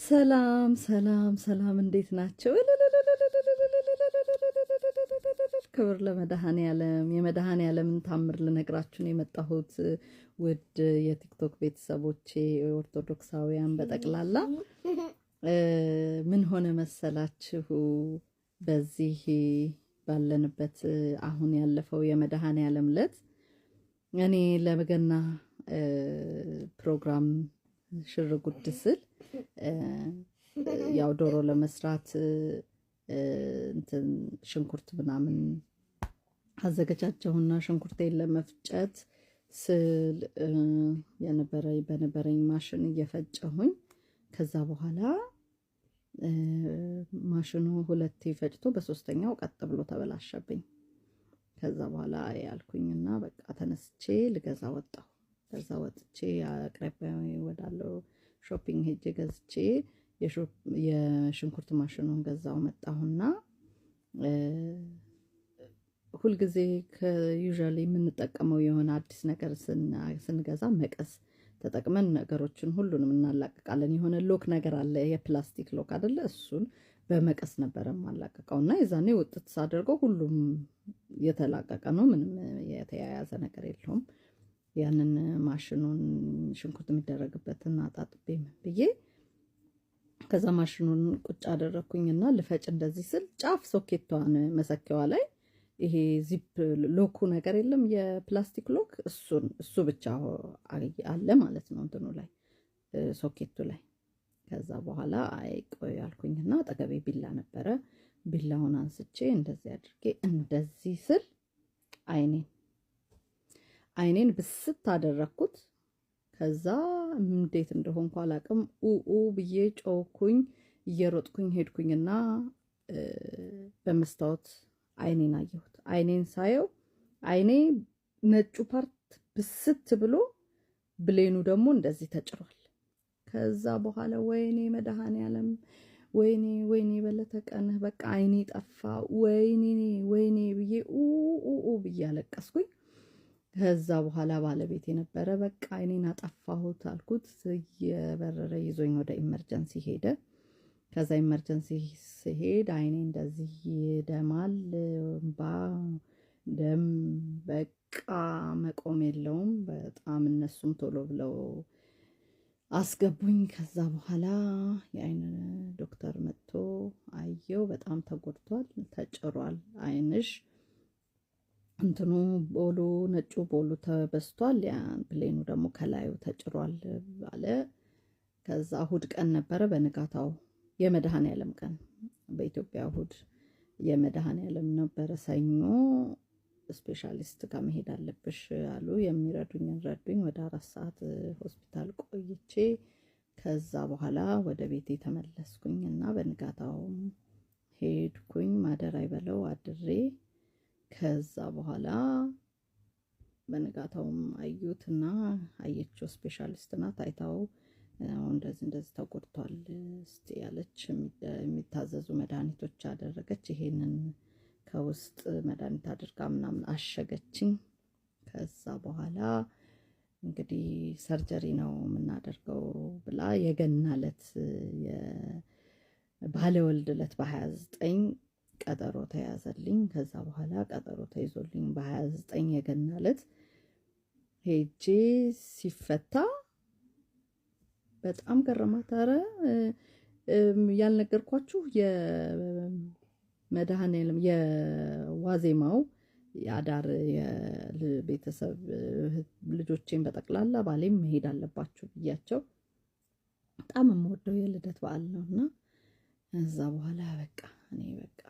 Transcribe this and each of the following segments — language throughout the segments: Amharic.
ሰላም ሰላም ሰላም፣ እንዴት ናቸው? ክብር ለመድኃኔዓለም። የመድኃኔዓለምን ታምር ልነግራችሁ ነው የመጣሁት። ውድ የቲክቶክ ቤተሰቦቼ ኦርቶዶክሳውያን በጠቅላላ ምን ሆነ መሰላችሁ? በዚህ ባለንበት አሁን ያለፈው የመድኃኔዓለም ዕለት እኔ ለገና ፕሮግራም ሽር ጉድ ስል ያው ዶሮ ለመስራት እንትን ሽንኩርት ምናምን አዘገጃጀሁና ሽንኩርቴን ለመፍጨት ስል የነበረ በነበረኝ ማሽን እየፈጨሁኝ፣ ከዛ በኋላ ማሽኑ ሁለቴ ፈጭቶ በሶስተኛው ቀጥ ብሎ ተበላሸብኝ። ከዛ በኋላ ያልኩኝና በቃ ተነስቼ ልገዛ ወጣሁ። ከዛ ወጥቼ አቅራቢያ ወዳለው shopping ሄጄ ገዝቼ የሽንኩርት ማሽኑን ገዛው። መጣሁና ሁልጊዜ ከ usually የምንጠቀመው የሆነ አዲስ ነገር ስንገዛ መቀስ ተጠቅመን ነገሮችን ሁሉንም እናላቅቃለን። የሆነ lock ነገር አለ፣ የፕላስቲክ lock አደለ? እሱን በመቀስ ነበረ የማላቅቀው እና የዛኔ ውጥት ሳደርገው ሁሉም የተላቀቀ ነው። ምንም የተያያዘ ነገር የለውም። ያንን ማሽኑን ሽንኩርት የሚደረግበትን አጣጥቤ ምን ብዬ ከዛ ማሽኑን ቁጭ አደረግኩኝና ልፈጭ እንደዚህ ስል ጫፍ ሶኬቷን መሰኪያዋ ላይ ይሄ zip lock ኡ ነገር የለም፣ የፕላስቲክ lock፣ እሱን እሱ ብቻ አለ ማለት ነው እንትኑ ላይ፣ ሶኬቱ ላይ። ከዛ በኋላ አይ ቆይ አልኩኝና አጠገቤ ቢላ ነበረ። ቢላውን አንስቼ እንደዚህ አድርጌ እንደዚህ ስል አይኔን ብስት አደረግኩት። ከዛ እንዴት እንደሆንኩ አላቅም። ኡኡ ብዬ ጮኩኝ። እየሮጥኩኝ ሄድኩኝና በመስታወት አይኔን አየሁት። አይኔን ሳየው አይኔ ነጩ part ብስት ብሎ ብሌኑ ደግሞ እንደዚህ ተጭሯል። ከዛ በኋላ ወይኔ መድኃኔዓለም፣ ወይኔ ወይኔ በለተቀንህ፣ በቃ አይኔ ጠፋ፣ ወይኔ ወይኔ ብዬ ኡ ብዬ አለቀስኩኝ። ከዛ በኋላ ባለቤቴ ነበረ፣ በቃ አይኔን አጠፋሁት አልኩት። እየበረረ ይዞኝ ወደ emergency ሄደ። ከዛ emergency ስሄድ አይኔ እንደዚህ ይደማል፣ እምባ ደም፣ በቃ መቆም የለውም። በጣም እነሱም ቶሎ ብለው አስገቡኝ። ከዛ በኋላ የአይን ዶክተር መጥቶ አየው። በጣም ተጎድቷል፣ ተጭሯል። አይንሽ እንትኑ ቦሉ፣ ነጩ ቦሉ ተበስቷል፣ ያ ብሌኑ ደግሞ ከላዩ ተጭሯል አለ። ከዛ እሁድ ቀን ነበረ። በንጋታው የመድኃኔዓለም ቀን፣ በኢትዮጵያ እሁድ የመድኃኔዓለም ነበረ። ሰኞ specialist ጋር መሄድ አለብሽ አሉ። የሚረዱኝን ረዱኝ። ወደ 4 ሰዓት ሆስፒታል ቆይቼ ከዛ በኋላ ወደ ቤቴ ተመለስኩኝ እና በንጋታውም ሄድኩኝ። ማደር አይበለው አድሬ ከዛ በኋላ በንጋታውም አዩትና አየችው፣ specialist ናት። አይታው እንደዚህ እንደዚህ ተጎድቷል እስቲ ያለች፣ የሚታዘዙ መድኃኒቶች አደረገች። ይሄንን ከውስጥ መድኃኒት አድርጋ ምናምን አሸገችኝ። ከዛ በኋላ እንግዲህ surgery ነው የምናደርገው ብላ የገና ዕለት፣ የባለወልድ ዕለት በ29 ቀጠሮ ተያዘልኝ። ከዛ በኋላ ቀጠሮ ተይዞልኝ በ29 የገና ዕለት ሄጄ ሲፈታ በጣም ገረማት። ኧረ ያልነገርኳችሁ የመድኃኔዓለም የዋዜማው የአዳር የቤተሰብ ልጆቼን በጠቅላላ ባሌም መሄድ አለባችሁ ብያቸው፣ በጣም የምወደው የልደት በዓል ነው እና እዛ በኋላ በቃ እኔ በቃ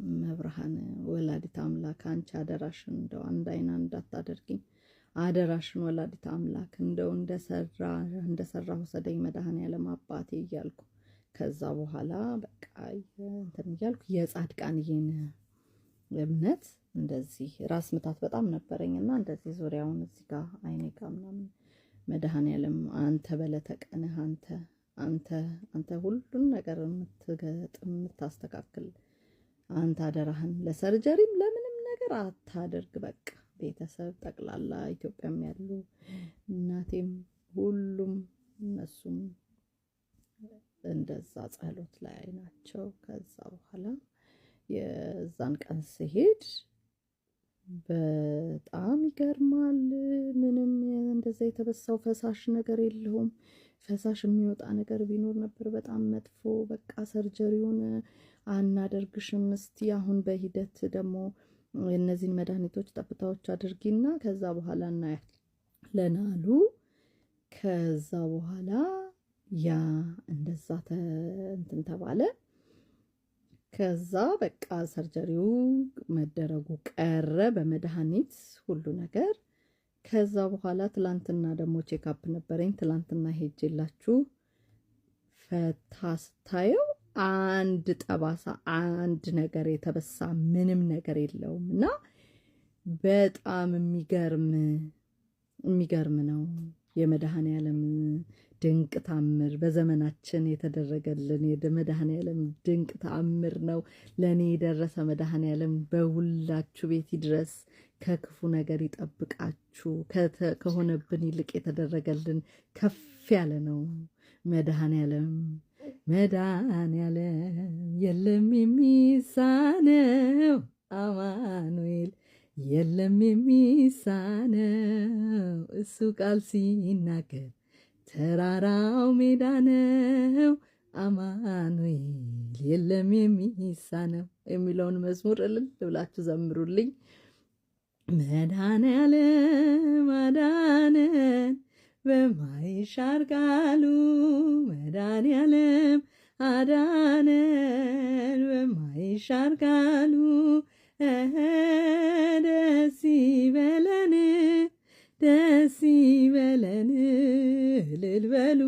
እመብርሃን ወላዲት አምላክ አንቺ አደራሽን እንደው አንድ አይና እንዳታደርጊኝ፣ አደራሽን ወላዲት አምላክ እንደው እንደሰራ ውሰደኝ መድኃኔዓለም አባቴ እያልኩ፣ ከዛ በኋላ በቃ እንትን እያልኩ የጻድቃንዬን እምነት እንደዚህ ራስ ምታት በጣም ነበረኝ እና እንደዚህ ዙሪያውን እዚህ ጋር አይኔ ጋር ምናምን መድኃኔዓለም አንተ በለተቀንህ አንተ ሁሉን ነገር የምትገጥም የምታስተካክል አንተ አደራህን ለ surgery ም ለምንም ነገር አታደርግ። በቃ ቤተሰብ ጠቅላላ ኢትዮጵያም ያሉ እናቴም ሁሉም እነሱም እንደዛ ጸሎት ላይ ናቸው። ከዛ በኋላ የዛን ቀን ስሄድ በጣም ይገርማል። ምንም እንደዛ የተበሳው ፈሳሽ ነገር የለውም። ፈሳሽ የሚወጣ ነገር ቢኖር ነበር በጣም መጥፎ። በቃ surgery ውን አናደርግሽም፣ እስቲ አሁን በሂደት ደግሞ እነዚህን መድኃኒቶች ጠብታዎች አድርጊና ከዛ በኋላ እናያለን አሉ። ከዛ በኋላ ያ እንደዛ እንትን ተባለ። ከዛ በቃ surgery ው መደረጉ ቀረ በመድኃኒት ሁሉ ነገር። ከዛ በኋላ ትላንትና ደግሞ checkup ነበረኝ። ትላንትና ሄጄላችሁ ፈታ ስታየው አንድ ጠባሳ አንድ ነገር የተበሳ ምንም ነገር የለውም። እና በጣም የሚገርም ነው የመድኃኔዓለም ድንቅ ታምር በዘመናችን የተደረገልን የመድኃኔዓለም ድንቅ ተአምር ነው። ለእኔ የደረሰ መድኃኔዓለም በሁላችሁ ቤት ይድረስ፣ ከክፉ ነገር ይጠብቃችሁ። ከሆነብን ይልቅ የተደረገልን ከፍ ያለ ነው። መድኃኔዓለም መድኃኔዓለም የለም የሚሳነው፣ አማኑኤል የለም የሚሳነው፣ እሱ ቃል ሲናገር ተራራው ሜዳ ነው። አማኑኤል የለም የሚሳነው የሚለውን መዝሙር እልል ብላችሁ ዘምሩልኝ። መድኃኔዓለም አዳነን በማይሻር ቃሉ፣ መድኃኔዓለም አዳነን በማይሻር ቃሉ፣ ደስ ይበለን ደስ ይበለን እልል በሉ፣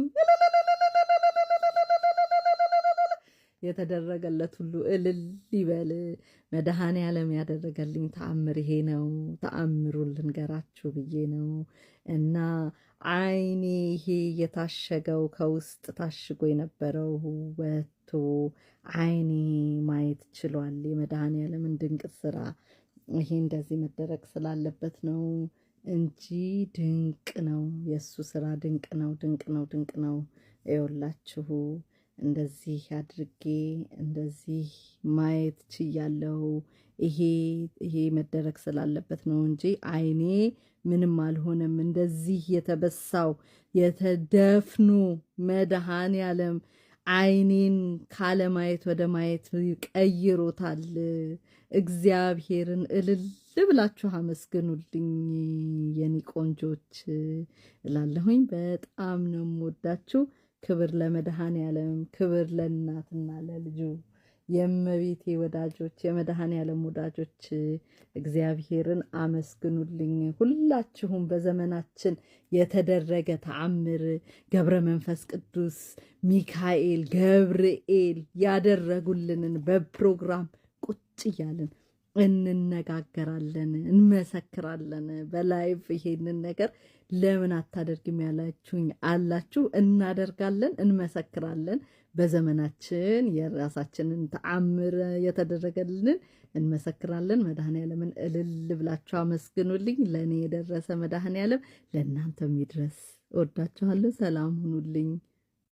የተደረገለት ሁሉ እልል ይበል። መድኃኔዓለም ያደረገልኝ ተአምር ይሄ ነው። ተአምሩን ልንገራችሁ ብዬ ነው። እና ዓይኔ ይሄ የታሸገው ከውስጥ ታሽጎ የነበረው ወጥቶ ዓይኔ ማየት ችሏል። የመድኃኔዓለምን ድንቅ ስራ ይሄ እንደዚህ መደረግ ስላለበት ነው እንጂ ድንቅ ነው። የእሱ ስራ ድንቅ ነው፣ ድንቅ ነው፣ ድንቅ ነው። ይኸውላችሁ እንደዚህ አድርጌ እንደዚህ ማየት ችያለሁ። ይሄ መደረግ ስላለበት ነው እንጂ ዓይኔ ምንም አልሆነም። እንደዚህ የተበሳው የተደፍኖ መድኃኔዓለም ዓይኔን ካለማየት ወደ ማየት ቀይሮታል። እግዚአብሔርን እልል ብላችሁ አመስግኑልኝ የኔ ቆንጆች እላለሁኝ። በጣም ነው የምወዳችሁ። ክብር ለመድኃኔዓለም፣ ክብር ለእናትና ለልጁ። የእመቤቴ ወዳጆች፣ የመድኃኔዓለም ወዳጆች እግዚአብሔርን አመስግኑልኝ። ሁላችሁም በዘመናችን የተደረገ ተአምር ገብረ መንፈስ ቅዱስ፣ ሚካኤል፣ ገብርኤል ያደረጉልንን በፕሮግራም ቁጭ እያልን እንነጋገራለን፣ እንመሰክራለን። በ live ይሄንን ነገር ለምን አታደርግም ያላችሁኝ አላችሁ። እናደርጋለን፣ እንመሰክራለን። በዘመናችን የራሳችንን ተአምር የተደረገልንን እንመሰክራለን። መድኃኔዓለምን እልል ብላችሁ አመስግኑልኝ። ለእኔ የደረሰ መድኃኔዓለም ለእናንተም ይድረስ። እወዳችኋለሁ። ሰላም ሁኑልኝ።